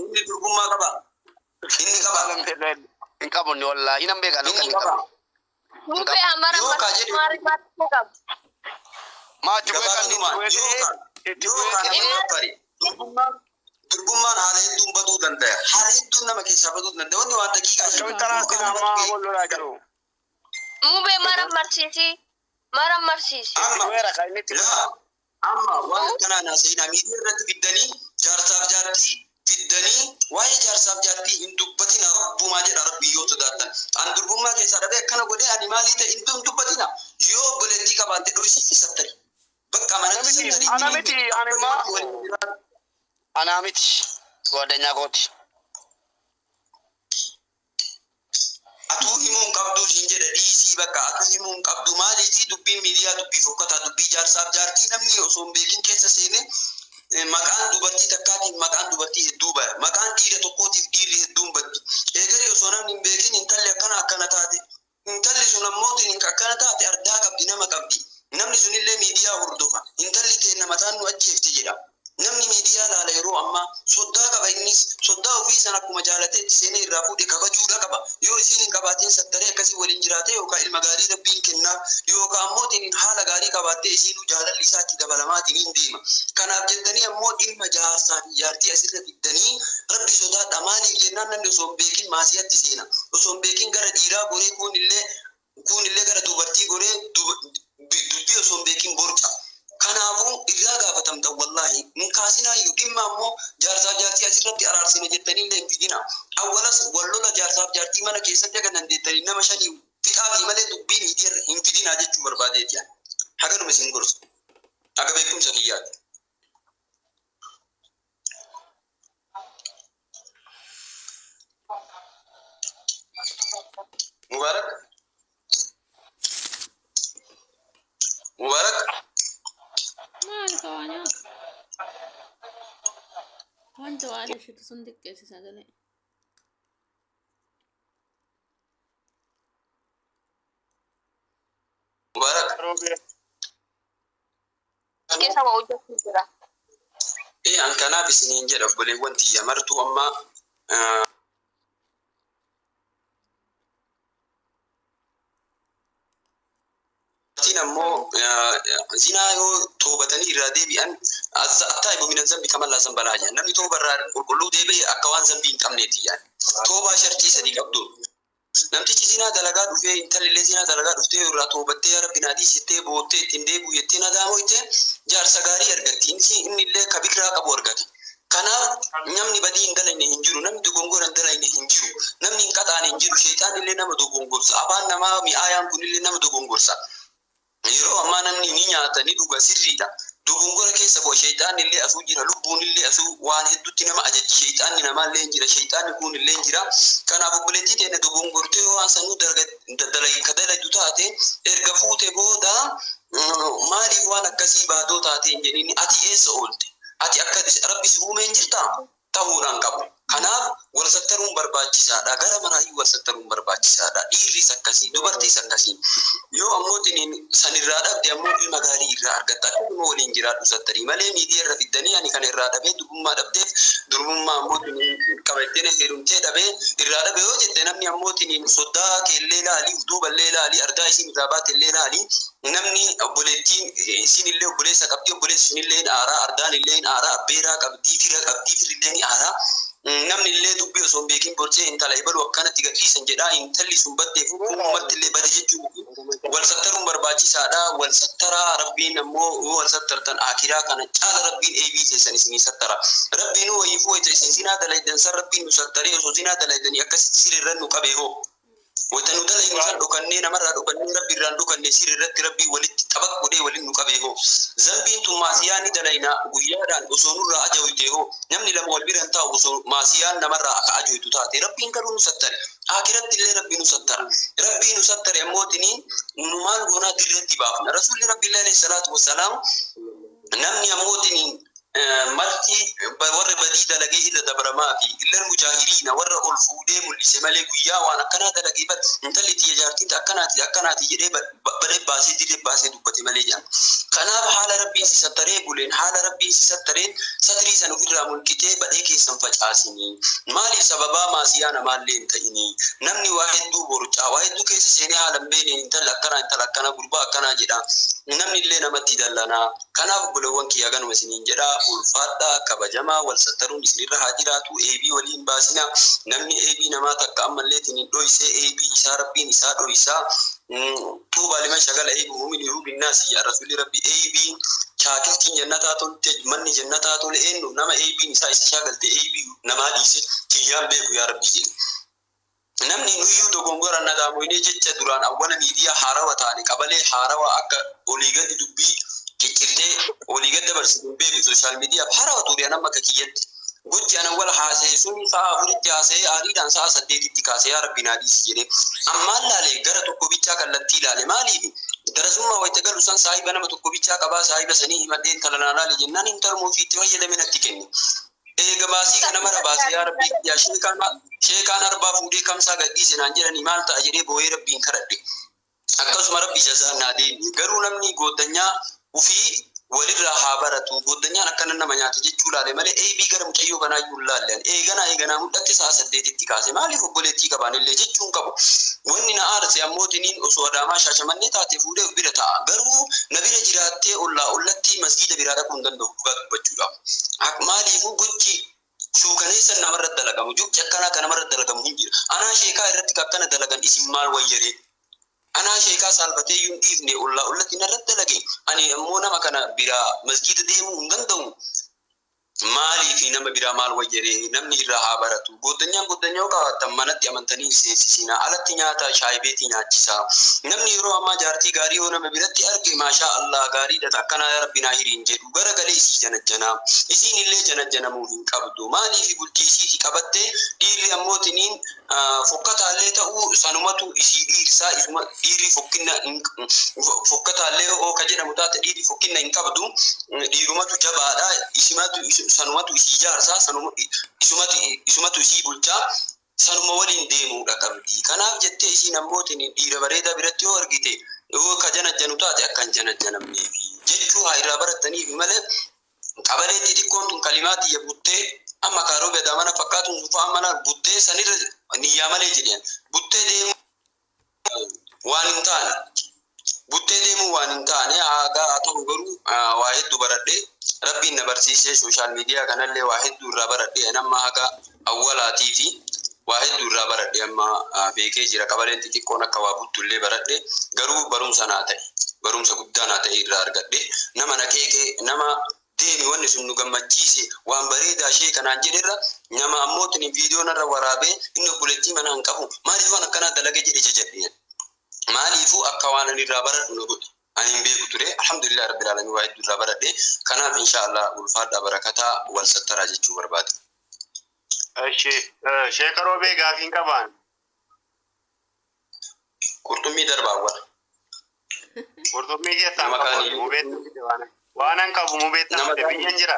Inni durbummaa qaba. Inni qaba. Hin qabu inni wallaahi nan beeka akka Inni inni hin qaba. qabne. Mubee amara Yoo kaa jedhe maari maari qabu. Maa itti bu'ee kan itti gabaabinumaan bu'ee yoo ka'ee kaan itti yoo bu'ee kaan ka'ee nama gabbari. Durbummaan durbummaan haala hedduun baduu danda'a. Haala hedduun nama keessaa baduu danda'a. Wanni waan daqiiqaa shan akkamitti yoo araarsin kaan nama amma tuqee wal lolaa jiru. Mubee mara marsiisi. Mara marsiisi. Itti amma bu'eera kan inni itti laa bu'eera. amma waan akkanaa naasa'inaa miidiyaa irratti fiddanii jaarsaaf jaartii fiddanii waa'ee jaarsaaf jaartii hin dubbatina rabbumaa jedha rabbii yoo sodaattan. An durbummaa keessaa dhabee akkana godhee ani maalii ta'e hin dubbatina. Yoo obboleettii qabaatte dhoysii fi sattari. Bakka Ana manatti miti sattari ana ittiin miti ani immoo akkanumatti waliin jiraatu. anaa miti ጓደኛ kooti. Atuu himuu hin qabduu siin jedha dhiisii bakka atuu himuu hin qabdu maaliifi dubbiin miidiyaa dubbii fokkataa dubbii jaarsaaf jaartii namni osoo hin beekin keessa seene maqaan dubartii takkaatiif maqaan dubartii hedduu baya maqaan dhiira tokkootiif dhiirri hedduun baddi eegarii osoo namni hin beekin intalli akkana akkana taate intalli sun ammootiin akkana taate ardaa qabdi nama qabdi namni sunillee miidiyaa hordofa intalli teenna mataan nu ajjeefte jedha namni miidiyaa laala yeroo ammaa soddaa qaba innis soddaa ofii san akkuma jaalatee itti seenee irraa fuudhe kabajuudha qaba yoo isiin hin qabaatin sattaree akkasii waliin jiraate yookaan ilma gaarii rabbiin kennaaf yookaan ammootiin haala gaarii qabaattee isiinuu jaalalli isaa itti dabalamaatiin hin deema kanaaf jettanii ammoo dhimma jaarsaa fi jaartii asirra fiddanii rabbi sodaadha maaliif jennaan namni osoo hin beekin maasiyatti seena osoo hin beekin gara dhiiraa goree kuun illee kuun illee gara dubartii goree dubbii osoo hin beekin borca. Kanaafuu irraa gaafatamtan wallaahi hin kaasinaayyuu dhimma ammoo jaarsaaf jaartii asirratti araarsine jettanii illee hin fidina. Awwalas wal lola jaarsaaf jaartii mana keessatti akka dandeettanii nama shanii fixaafii malee dubbii miidiyaarra hin fidinaa jechuu barbaadeeti. Haganuma isin gorsa. Akka beekumsa kiyyaati. Mubaarak. Mubaarak. Maal ka waa nyaatu? Wanta waa ishiitu sun xiqqeessi sagalee. Mubaarak. Roobee. Keessa waa hojjechuu jira. Ee an kanaaf isiniin jedha obboleewwan tiyya martuu amma Dubartiin ammoo zinaa yoo toobatanii irraa deebi'an attaa'ibu minan zambi kaman laa zamba laa jedhan. Namni tooba irraa qulqulluu deebi'e akka waan zambii hin qabneeti jedhan. Toobaa sharxii sadii qabdu. Namtichi zinaa dalagaa dhufee intalli illee zinaa dalagaa dhuftee irraa toobattee yaa rabbi naa dhiisi jettee boottee ittiin deebi'u jettee nadaamoyte jaarsa gaarii argatti. Inni illee ka bikiraa qabu argata. Kanaaf namni badii hin dalagne hin jiru, namni dogongora hin dalagne hin jiru, namni hin qaxaane hin jiru. Sheexaanni illee nama dogongorsa. Afaan namaa mi'aayaan kun illee nama dogongorsa. Yeroo ammaa namni ni nyaata ni dhuga sirriidha. Dogongora keessa bu'a sheexaanni illee asuu jira, lubbuun illee asuu waan hedduutti nama ajajji. Sheexaanni namaa illee hin jira, sheexaanni kun illee hin jira. Kanaaf obboleettii teenya dogongortee yoo waan sanuu ka dalagdu taate erga fuute booda maaliif waan akkasii baadoo taate hin jedhini ati eessa oolte? Ati akka rabbi si uume hin jirtaa? Ta'uudhaan qabu. Kanaaf wal sattaruun barbaachisaadha. Gara maraayyuu wal sattaruun barbaachisaadha. Dhiirris akkasii, dubartiis akkasii. Yoo ammoo tiniin sanirraa dhabde ammoo ilma gaarii irraa argatta. Akkasuma waliin jiraadhu sattarii malee miidiyaa irra fiddanii ani kana irraa dhabee durbummaa dhabdeef durbummaa ammoo tiniin qaba jettee heerumtee dhabee irraa dhabe yoo jette namni ammoo tiniin soddaa keellee laali, duuballee laali, ardaa isiin irraa baatellee laali. Namni obboleettiin isiin illee obboleessa qabdi, obboleessi sun illee hin aaraa, ardaan illee hin aaraa, abbeeraa qabdi, fira qabdi, firri illee ni aaraa. Namni illee dubbii osoo hin beekin borcee intala ebalu akkanatti gadhiisan jedhaa intalli sun baddeef kuumatti illee bade jechuu miti. Wal sattaruun barbaachisaadha. Wal sattaraa rabbiin ammoo yoo wal sattartan akiraa kana caala rabbiin eebii keessan isinii sattara. Rabbiin wayiifuu wayita isin zinaa dalaydan san rabbiin nu sattaree osoo zinaa dalaydanii akkasitti sirriirran nu qabee hoo. Wayita nu dalaynu san dhokannee namarraa dhokannee rabbi irraan dhokanne sirri irratti rabbii walitti xabaq godhee waliin nu qabee hoo. Zambiin tun maasiyaa ni dalayna guyyaadhaan osoo nurraa ajawyte hoo namni lama wal bira hin taa'u osoo maasiyaan namarraa akka ajoytu taate rabbiin garuu nu sattare. Akiratti illee rabbi nu sattara. Rabbii nu sattare ammootini nu maal goonaa dirreetti baafna. Rasuulli rabbi illee alayhi salaatu wassalaam namni ammootini Marti warra badii dalagee irra dabramaa fi illal mujaahiriina warra ol fuudhee mul'ise malee guyyaa waan akkanaa dalagee bar intalli tiyya jaartiin akkanaati akkanaati jedhee badee baasee dirree baasee dubbate malee jedhan. Kanaaf haala Rabbiin si sattaree buleen haala Rabbiin si sattareen satrii san ofirraa mulqitee badhee keessan facaasinii. Maaliif sababaa maasiyaa namaallee hin ta'inii. Namni waa hedduu borcaa waa hedduu keessa seenee haala hin beekneen intalli akkanaa intala akkanaa gurbaa akkanaa jedha. Namni illee namatti dallana. Kanaaf obboleewwan kiyya haganuma isiniin jedha. Ulfaadhaa, kabajamaa, wal sattaruun isinirra haa jiraatu. Eeybii walii hin baasinaa. Namni eeybii namaa takka ammalleetiin hin dhoysee eeybii isaa Rabbiin isaa dhoysa. Xuubaa liman shagala eeybuhu min uyuubin naasi jedha Rasuulli Rabbii. Eeybiin shaakiltiin jannataa tolte, manni jannataa tole eennuuf nama eeybiin isaa isa shaagalte eeybii namaa dhiise kiyyaan beeku yaa Rabbii jedhe. Namni nuyyuu dogongora nadaamoynee jecha duraan awwala miidiyaa haarawa taane qabalee haarawa akka olii gadi dubbii ciccirtee olii gad dabarsitu hin beeku social miidiyaaf harawa ture an amma akka kiyyatti gochi an awwala haasaye suni sa'a afuritti haasa'ee aariidhaan sa'a saddeetitti kaase yaa rabbi naa dhiisi jedhee ammaan laale gara tokko bichaa kallattii laale maaliif darasummaa wayta galu san saahiba nama tokko bichaa qabaa saahiba sanii himadhee intala naa laali jennaan intaluma ofii itti fayyadame natti kenne. Eega baasii kana mara baase yaa rabbii kiyyaa sheekaan sheekaan arbaa fuudhee kamsaa gadhiise naan jedhanii maal ta'a jedhee booyee rabbiin kadhadhe. Akkasuma rabbi jazaan naa deebi'e. Garuu namni gooddanyaa ufii walirraa haa baratu. Gooddanyaan akkana nama nyaata jechuu laale malee eeybii gara mucayyoo kanaayyuu hin laalle ani. Eeganaa eeganaa mul'atte sa'a saddeetitti kaase. Maaliif obboleettii qaba anillee jechuu hin qabu. Wanni na aarse ammoo tiniin osoo Adaamaa Shaashamannee taate fuudhee of bira taa'a. Garuu na bira jiraattee ollaa ollatti masgiida biraa dhaquu hin danda'u dhugaa dubbachuudhaaf. Ak maaliifuu gochi suukaneessan namarra dalagamu, jokki akkanaa ka namarra dalagamu hin jira. Anaa sheekaa irratti ka akkana dalagan isin maal wayyaree? Anaa sheekaa saalfateeyyuu hin dhiifne ollaa ollatti narra dalage. Ani ammoo nama kana biraa masgiida deemuu hin danda'u. Maaliifi nama biraa maal wayyaree? Namni irraa haa baratu. Gooddanyaan gooddanyaa yoo qabaattan manatti amantanii hin seensisinaa. Alatti nyaata shaayibeetii nyaachisaa. Namni yeroo ammaa jaartii gaarii yoo nama biratti arge maashaa Allaah gaariidha ta akkanaa yaa Rabbi naa hiri hin jedhu. Gara galee isii janajjana. Isiin illee janajjanamuu hin qabdu. Maaliifi bultii isiiti qabatte dhiirri ammoo tiniin fokkataallee ta'u sanumatu isii dhiirsaa isuma dhiirri fokkinna fokkataallee yoo ka jedhamu taate dhiirri fokkinna hin qabdu dhiirumatu jabaadha isimatu sanumatu isii jaarsaa sanuma isumatu isumatu isii bulchaa sanuma waliin deemuudha qabdi kanaaf jettee isiin ammootiin dhiira bareedaa biratti yoo argite yoo ka janajjanu taate akka hin janajjanamneefi jechuu haa irraa barattaniifi malee Qabalee xixiqqoon tun kalimaa tiyya buttee amma kaaroo gadaa mana fakkaatuun sun fa'a mana buttee sanirra niyyaa malee jedheen buttee deemuu waan hin taane buttee deemuu waan hin taane haa haa ta'u garuu waa hedduu baradhe rabbiin na barsiisee sooshaal miidiyaa kanallee waa hedduu irraa baradhe an amma haga awwalaatii fi waa hedduu irraa baradhe amma beekee jira qabaleen xixiqqoon akka waa buttullee baradhe garuu barumsa naa ta'e barumsa guddaa naa ta'e irraa argadhe nama na qeeqe nama deemi wanni sun nu gammachiise waan bareedaa ishee kanaan jedherra nama ammoo tuni viidiyoo narra waraabee inni obboleettii manaa hin qabu maaliif waan akkanaa dalage jedhe jajadhe maaliifuu akka waan ani irraa baradhu na godhe ani hin beeku ture alhamdulillah rabbil alamin waa hedduu irraa baradhe kanaaf insha Allah ulfaadhaa barakataa wal sattaraa jechuu barbaade. Eshi sheeka roobee gaafiin qabaan. Qurxummii darbaa awwala. Qurxummii keessaan Nama qabu kaaniyyuu mubeettan fide waan waanan qabu mubeettan Nama fide kaaniyyuu. biyyan jira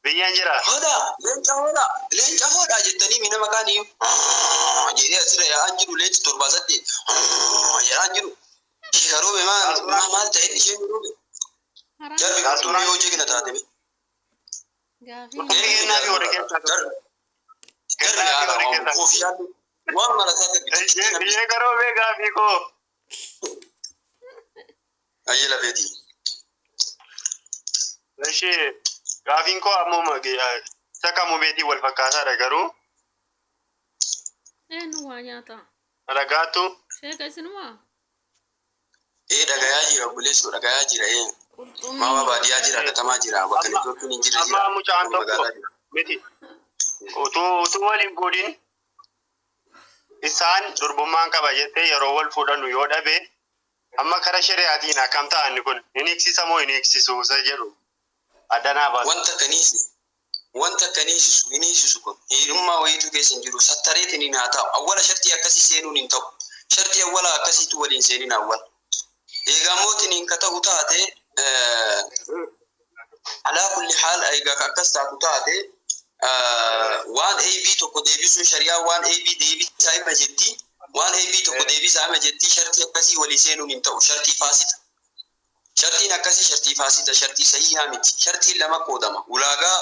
biyyan jira. Hoodhaa leenca hoodhaa leenca hoodhaa jettanii mi nama kaaniyyuu jedhee asirra yaa'aan jiru leenci torbaa saddeet jedhaan jiru. Sheeka roobe maal maal ta'e isheen roobe. Haraa Jarri qurxummii yoo jegna taate. Gaafii Qurxummii kennaa fi warri keessaa tokko. Garri Kennaa fi haadha warri waan keessaa tokko. koofiyaan waan marasaa gadi Sheeka roobee gaafii koo. Ayyee lafeetii. Eshi gaafiin koo ammuma isa kan mubeetiin wal fakkaataadha garuu Eenyu waa nyaata? ragaatu Sheeka isinumaa? Ee dhagayaa jira obboleessoo dhagayaa jira ee. Qurxummii Maama baadiyyaa jira katamaa jira bakka Amma- networkiin hin jirre jira. amma mucaan Bakka tokko magaalaa jira. miti utuu utuu wal hin fuudhin isaan durbummaan qaba jettee yeroo wal fuudhanu yoo dhabe amma kara shari'aatiin akkam ta'a inni kun hin hiiksisa moo hin hiiksisu isa jedhu addanaa baasu. Wanta akkaniisi wanta akka hin hiisisu hin hiisisu kun hiirummaa wayiitu keessa hin jiru sattareetiin hin haa ta'u awwala shartii akkasii seenuun hin ta'u shartii awwala akkasiitu waliin seenin awwala eegaa mootiin hin ka ta'u taate. Alaa kulli haal, egaa akkas taatu taate, waan AB tokko deebisuun shari'aa waan AB deebisaa hima jetti. Waan AB tokko deebisaa hima jetti. Shartii akkasii walii seenuun hin ta'u. Shartii faasida. Shartiin akkasii shartii faasida, shartii sahihaa miti. Shartiin lama qoodama. Ulaagaa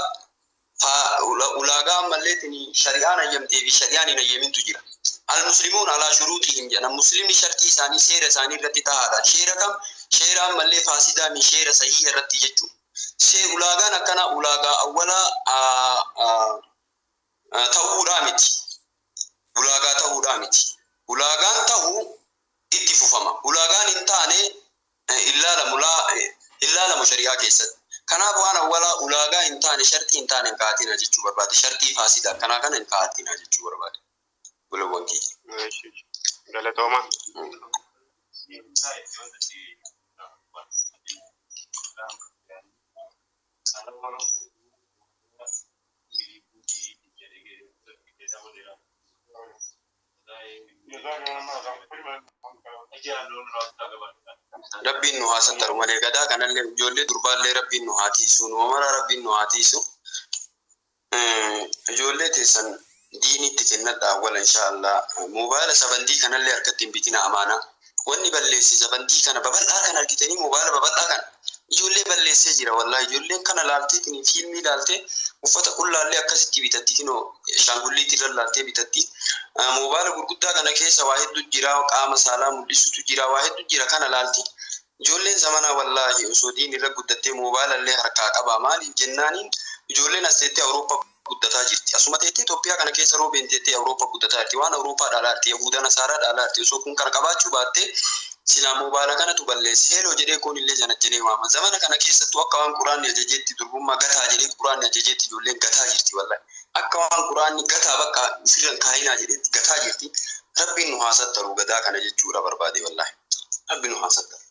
ammallee shari'aan hayyamtee fi shari'aan hin hayyamintu jira. Al-muslimuun alaa shuruutihim jedhan. Muslimni shartii isaanii, seera isaanii irratti tahaadha. Seera kam? Seera ammallee faasidaa mi, seera sahiha irratti jechuudha. Ulaagaan akkanaa ulaagaa awwalaa ta'uudhaa miti. Ulaagaa ta'uudhaa miti. Ulaagaan ta'uu itti fufama. Ulaagaan hin taane hin laalamu shari'aa keessatti. Kanaaf waan awwalaa ulaagaa hin taane, shartii hin taane hin kaa'atina jechuu barbaade. Shartii faasida akkanaa kana hin kaa'atina jechuu barbaade. Golowwan kiyya. Galatooma. Rabbiin nu haa sattaru malee, gadaa kanallee, ijoollee durbaallee Rabbiin nu haa tiisu, nu mara Rabbiin nu haa tiisu. Ijoollee teessan diinitti kennadha awwala, inshaallah. Moobaayila sabandii kanallee harkatti hin bitina, amaanaa. Wanni balleesse sabandii kana babal'aa kan argitanii, moobaayila babal'aa kana ijoollee balleessee jira wallaahi. Ijoolleen kana laalteetiin fiilmii laaltee, uffata qullaallee akkasitti bitatti, kinoo shaangulliitii irra laaltee bitatti. Moobaayila gurguddaa kana keessa waa hedduu jira, qaama saalaa mul'isutu jira, waa hedduu jira, kana laalti. Ijoolleen zamanaa wallaahi osoo diin irra guddattee moobaayila illee harkaa qaba. Maaliif jennaaniin, ijoolleen as teettee Awurooppaa guddataa jirti. Asuma teettee Itoophiyaa kana keessa roobeen teettee Awurooppaa guddataa jirti. Waan Awurooppaa dhaalaa jirti. Yahuda Nasaaraa dhaalaa jirti. Osoo kun kana qabaachuu baattee silaa moobaayila kanatu balleesse. Hello jedhee kun illee janajjanee waama. Zamana kana keessattuu akka waan quraanni ajajeetti, durbummaa gataa jedhee quraanni ajajeetti, ijoolleen gataa jirti wallahi. Akka waan quraanni gataa, bakka ofirra kaayinaa jedheetti gataa jirti. Rabbiin nu haa sattaru gadaa kana jechuudha barbaade wallahi. Rabbiin nu haa sattaru.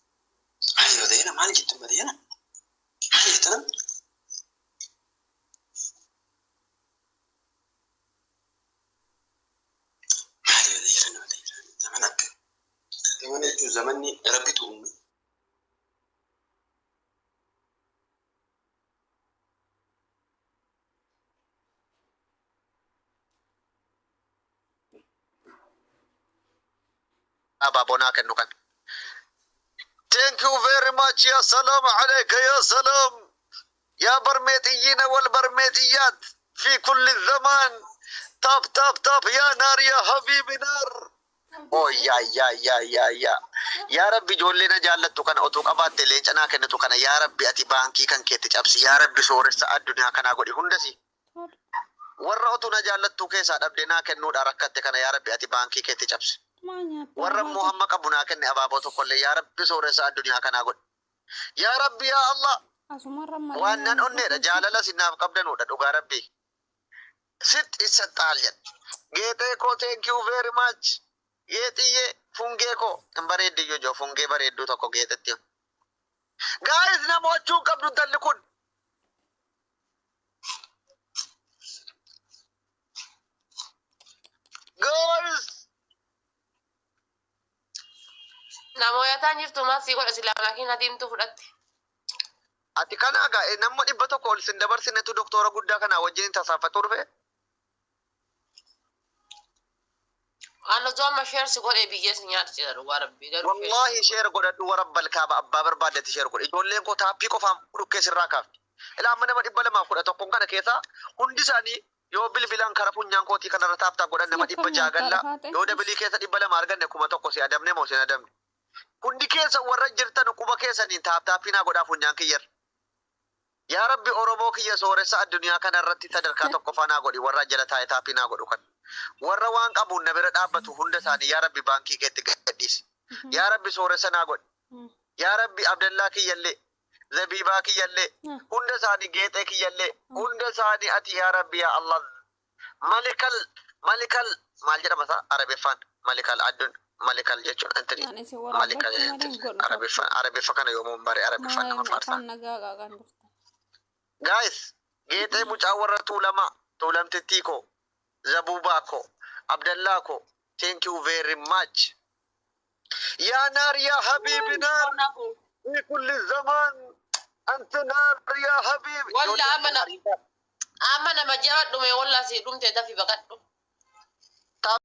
Maali badeena, maali jettu badeena? Maali jettana? Maali badeena, badeena? Zaman akka zaman jechuun zamanni Rabbitu uume. Abaaboo naa kennu kan. Thank you very much. يا سلام عليك، يا سلام يا برميتيين والبرميتيات في كل الزمان. tap tap tap. يا نار، يا حبيبي نار. Oh yaa yaa yaa yaa yaa, yaa Rabbi, ijoollee na jaallattu kana otuu qabaatte leenca naa kennitu kana, yaa Rabbi, ati baankii kan keetti cabsi, yaa Rabbi, sooressa addunyaa kanaa godhi hundasi. Warra otuu na jaallattu keessaa dhabdee naa kennuudha rakkatte kana, yaa Rabbi, ati baankii keetti cabsi. Maal nyaattaa? Warra immoo hamma qabu naa kenne abaaboo tokkollee, yaa Rabbi, sooressa addunyaa kanaa godhi, yaa Rabbi, yaa Allah. Asumarra malee. Waan nan onneedha, jaalala sinaaf qabdanuudha, dhugaa Rabbi sit isa xaal jedha. Geexee koo, thank you very much. Geexiyyee fungee koo hin bareeddiyyuu joo, fungee bareedduu tokko geexetti. Guys, namoachuu hin qabdu intalli kun. Guys. Namooyataan jirtu maal sii godha silaa, makiina diimtuu fudhatte. Ati kana egaa nama 100 ol sin dabarsinetu doktora guddaa kana wajjin tasaaffatuu dhufe. Waan osoo amma share si godhee biyyee si nyaata jedha, dhugaa Rabbii garuu. Wallahi share godhadhu, warabbal kaaba, abbaa barbaaddatti share godhe. Ijoolleen koo tap qofaan dhukkee sirraa kaafti. Ilaa, amma nama 211 kana keessaa hundi isaanii yoo bilbilaan kara funyaan kootii kanarra tap tap godhan nama 600 galla. Yoo double keessa 200 arganne, 1000 si adamne moo sin adamne? Hundi keessa warra jirtan quba keessaniin tap tapinaa godhaa funyaan kiyyarra. Yaa Rabbi, Oromoo kiyya sooressa addunyaa kanarratti sadarkaa tokkoffaa naa godhi, warra jala taa'e tapinaa godhu kan. Warra waan qabuun na bira dhaabbatu hunda isaanii, yaa Rabbi, baankii keetti gadhiisi. Yaa Rabbi, sooressa naa godhi. Yaa Rabbi, Abdallaa kiyyallee, Zabiibaa kiyyallee, hunda isaanii, Geexee kiyyallee, hunda isaanii ati, yaa Rabbi, yaa Allah, malikal malikal maal jedhama isaa Arabiffaan, malikal addun malikal jechuun intini Ani si malikal waraabbachuu malee hin godhu. Arabiffaan, Arabiffa kana yoomuu bare, Arabiffaan nama faarsaa. Afaan nagaa qaaqaan dhufta. Guys, Geexee mucaa warra Tuulamaa, Tuulamtittii koo, Zabuubaa koo, Abdallaa koo, thank you very much. يا نار، يا حبيبي نار في كل زمان. Anta naar yaa habiibi. Walla amma nama jaba dhume walla si dhumte dafi baqadhu.